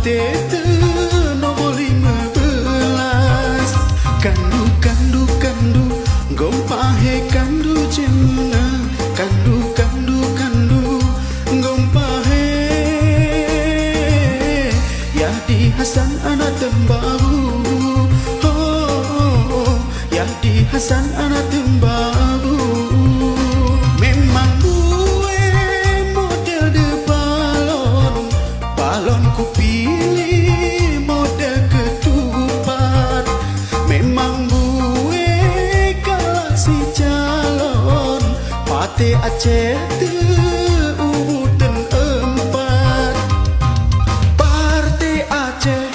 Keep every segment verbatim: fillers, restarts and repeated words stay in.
Teuh teuh nomor lima belas. Kandu, kandu, kandu, gompah he kandu cemna. Kandu, kandu, kandu, gompah he. Yahdi Hasan anak teumbaru. Ho, ho, ho. Yahdi Hasan anak teumbaru. Memang buet model de balon, balon kupiléh model ketupat. Memang buet galak sicalon, Partai Aceh teuh urutan empat. Partai Aceh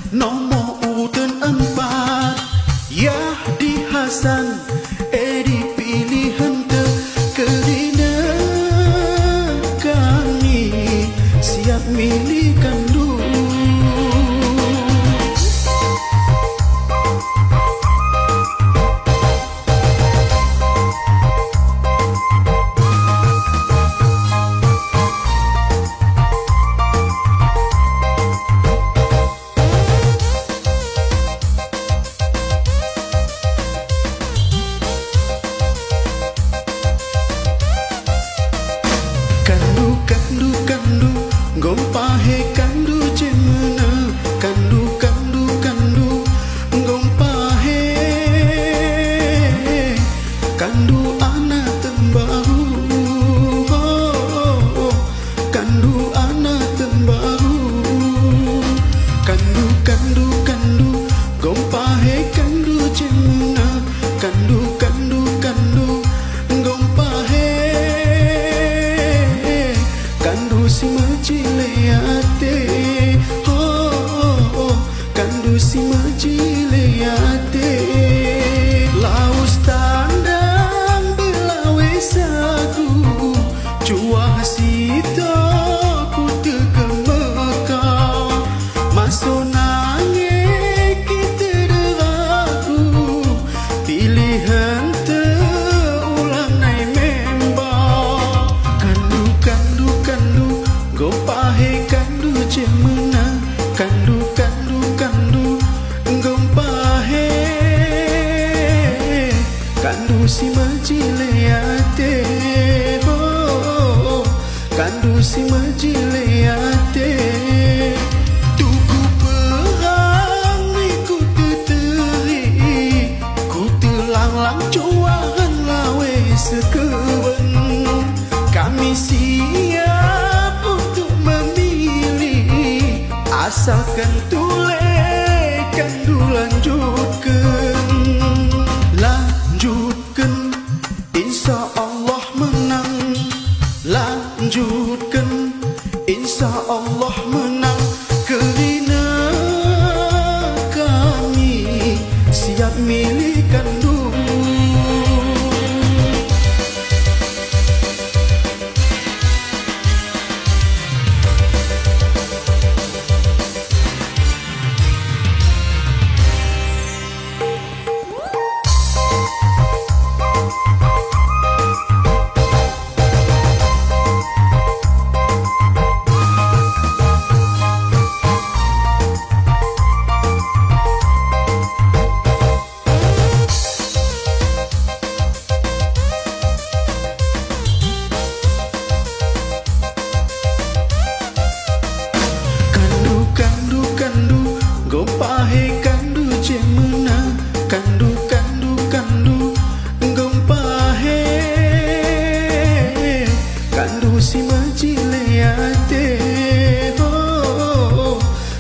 nomor urutan empat, Yahdi Hasan, Edi pilihan teuh. Keureuna kami siap milék kandu. Kandu, kandu, kandu, gompah he kandu cemna. Kandu, kandu, kandu, gompah he. Kandu anak teumbaru. Ho, ho, ho. Kandu anak teumbaru. Kandu, kandu, kandu, gompah he kandu cemna. Kandu, kandu, kandu, gompah he. Kandu si meucilée até. Ho, ho, ho. Kandu si meucilée até. Laus tandang beulawée sagu, cuah sitoe kuteukeumeuka. Maso nangék kiteuragu, pilihan teuh ulang nai memba. Kandu, kandu, kandu, gompah he kandu cemna. Kandu, kandu, kandu, gompah he. Kandu si meucilée até, ho, ho, ho. Kandu si meucilée até. Tuku peurang ikut teuteurik, kuteulanglang cuahan lawée seukeubeuen. Kami siap untuk memilih, asalkan tuléh kandu lanjutkeun. Lanjutkeun, insya Allah meunang. Lanjutkeun, insya Allah meunang. Keureuna kami siap milék kandu. Kandu, kandu, kandu, gompah he kandu cemna. Kandu, kandu, kandu, gompah he. Kandu si meucilée até, ho, ho, ho.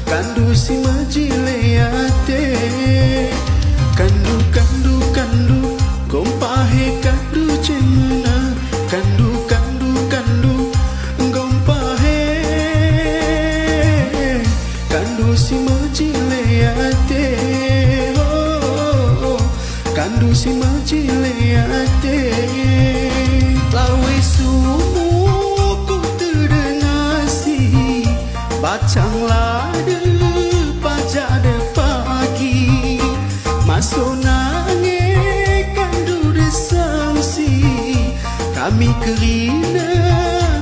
Kandu si meucilée até. Kandu, kandu, kandu, gompah he kandu cemna. Kandu, kandu, kandu, gompah he. Kandu si meucilée até, ho, ho, ho. Kandu si meucilée até. Lawée sumuk kuteudeungoe si, bacang ladeuh pajak deupaki. Maso nangék kandu deusangsi, kami keureuna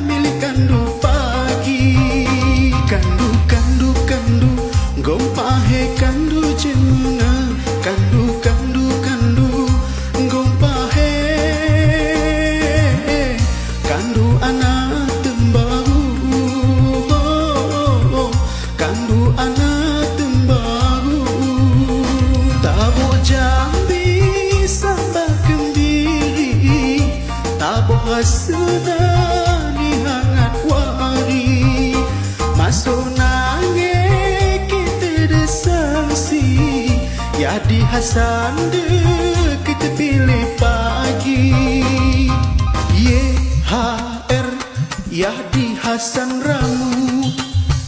milék kandu pagi. Kandu, kandu, kandu, Yahdi Hasan deuh keu teupiléh pagi. Y H R Yahdi Hasan ramu.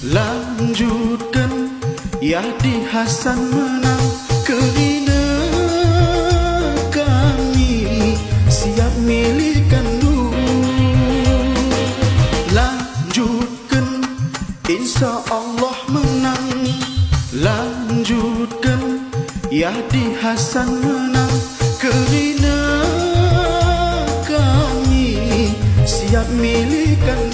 Lanjutkan, Yahdi Hasan meunang. Keurineu kami siap milék kandung. Lanjutkan, insya Allah meunang. Lanjutkan, Yahdi Hasan meunang. Keurineu kami siap milék kandung.